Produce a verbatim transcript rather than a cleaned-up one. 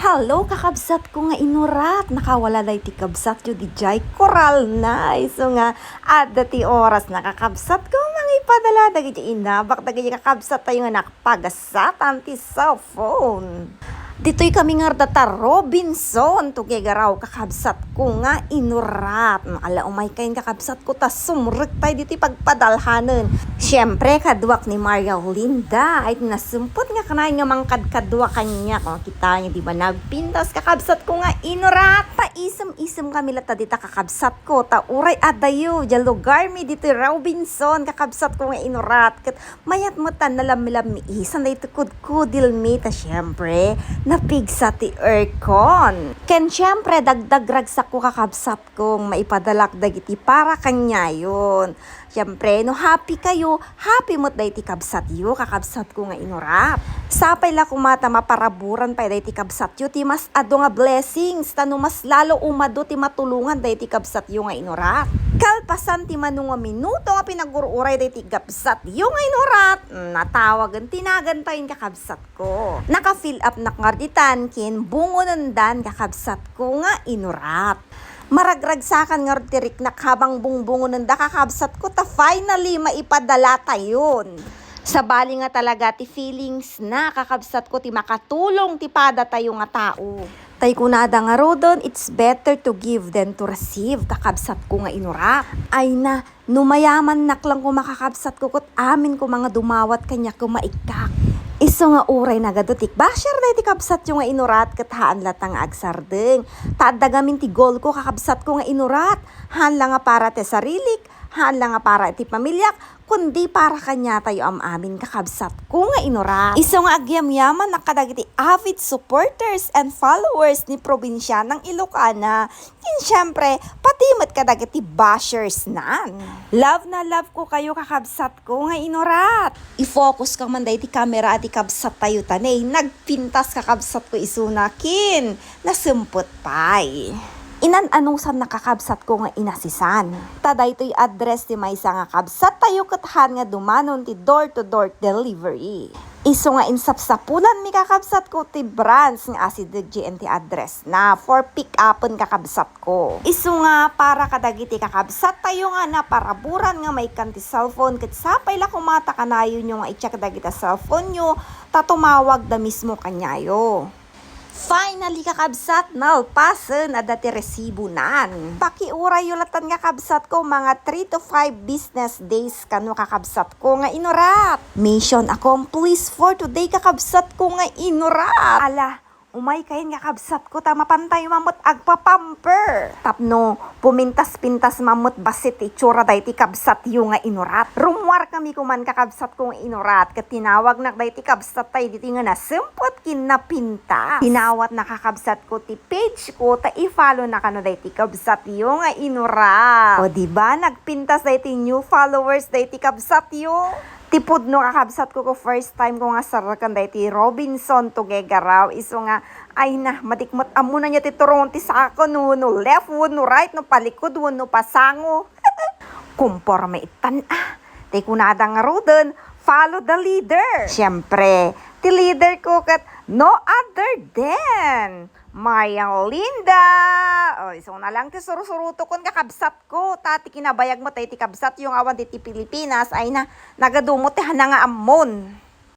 Hello, kakabsatko nga inurat! Nakawala daytoy kabsatyo idiay koralna. Isu nga, adda ti orasna, kakabsatko, mangipadala dagiti inabak dagiti kakabsattayo nga nagpagasatan ti cellphone. Ditoy kami ngarud ta Robinson, Tuguegarao, kakabsatko nga inurat. Ala, umaykayon, kakabsatko, ta sumrektay ditoy pagpadalhanen. Siempre, kaduak ni Maria Linda, ay nasempet nga kanayon nga mangkadkadua kaniak. O, kitaenyo, di ba, nagpintas, kakabsatko nga inurat. Paisem-isem kami latta dita, kakabsatko, ta uray adayo idiay lugarmi ditoy Robinson, kakabsatko nga inurat, ket mayat met ta nalammilammiisan daytoy kudkudilmi, ta siempre, napigsa ti aircon. Ken siempre, dagdag ragsakko, kakabsatko, nga maipadalak dagiti para kaniayon. Siempre, no happy kayo, happy met daytoy kabsatyo, kakabsatko nga inurat. Sapay la koma ta maparaburan pay daytoy kabsatyo ti mas adu nga blessings, ta no mas lalo umadu ti matulongan daytoy kabsatyo nga inurat. Kalpasan ti mano nga minuto nga pinagur-uray daytoy kabsatyo nga inurat, natawagen ti nagantayon, kakabsatko. Naka-fill up nak ngarud ditan ken bungonendan, kakabsatko nga inurat. Maragragsakan ngarud ti riknak habang bungbungonenda, kakabsatko, ta finally maipadalatayon. Sabali nga talaga ti feelings na, kakabsatko, ti makatulong ti padatayo nga tao. Tay kunada ngaruden, "It's better to give than to receive," kakabsatko nga inurat. Ay na, no mayamannak lang koma, kakabsatko, ket amin koma nga dumawat kaniak ket maikkak. Isu nga uray nagadu ti basher daytoy kabsatyo nga inurat, ket haan latta nga agsardeng. Ta adda gamin ti goalko, kakabsatko nga inurat. Haan la nga para ti sarilik, haan la nga para iti pamiliak, kundi para kaniatayo am-amin, kakabsatko nga inurat. Isu nga agyamyamannak kadagiti avid supporters and followers ni probinsianang Ilocana. Ken siempre, pati met kadagiti bashers nan. Love na love ko kayo, kakabsatko nga inurat. I-focus ka man daydi camera a ti kabsattayo ta ne, nagpintas, kakabsatko, isuna ken nasempet pay. Inan-anusanna, kakabsatko nga inasisan. Ta daytoy address ti maysa nga kabsattayo ket haan nga dumanon ti door-to-door delivery. Isu nga insapsapulanmi, kakabsatko, ti branch nga asideg diay ti address na for pick-upen, kakabsatko. Isu nga para kadagiti kakabsattayo nga naparaburan nga maikkan ti cellphone, ket sapay la koma ta kanayonyo nga i-check dagiti cellphone-yo ta tumawagda mismo kaniayo. Finally, kakabsat, nalpasen, adda ti resibonan. Pakiurayyo lattan, kakabsatko, mga three to five business days kano, kakabsatko nga inurat. Mission accomplished for today, kakabsatko nga inurat. Ala, umaykayon, kakabsatko, ta mapantayo man met agpa-pamper. Tapno pumintas-pintas man met bassit ti itsura daytoy kabsatyo nga inurat. Rummuarkami koman, kakabsatko nga inurat, ket tinawagnak daytoy kabsattayo ditoy nga nasempet ken napintas. Tinawatna, kakabsatko, ti page ko ta i-follow na kano daytoy kabsatyo nga inurat. O, di ba? Nagpintas daytoy new followers daytoy kabsatyo. Ti pudno, kakabsatko, ko first time ko nga serreken daytoy Robinson Tuguegarao. Isu nga, ay na, madik met ammo na niya ti turongen ti sako, no, no left, wenno right, no palikod, wenno pasango. Kumporme ittan a. Ti kunada ngaruden, "Follow the leader." Siempre, ti leader ko ket no other than Maria Linda. O, isuna lang ti sursurotokon, kakabsatko. Ta ti kinabayag met daytoy kabsatyo nga awan ditoy Pilipinas, ay na, nagadu met ti haan nga ammon.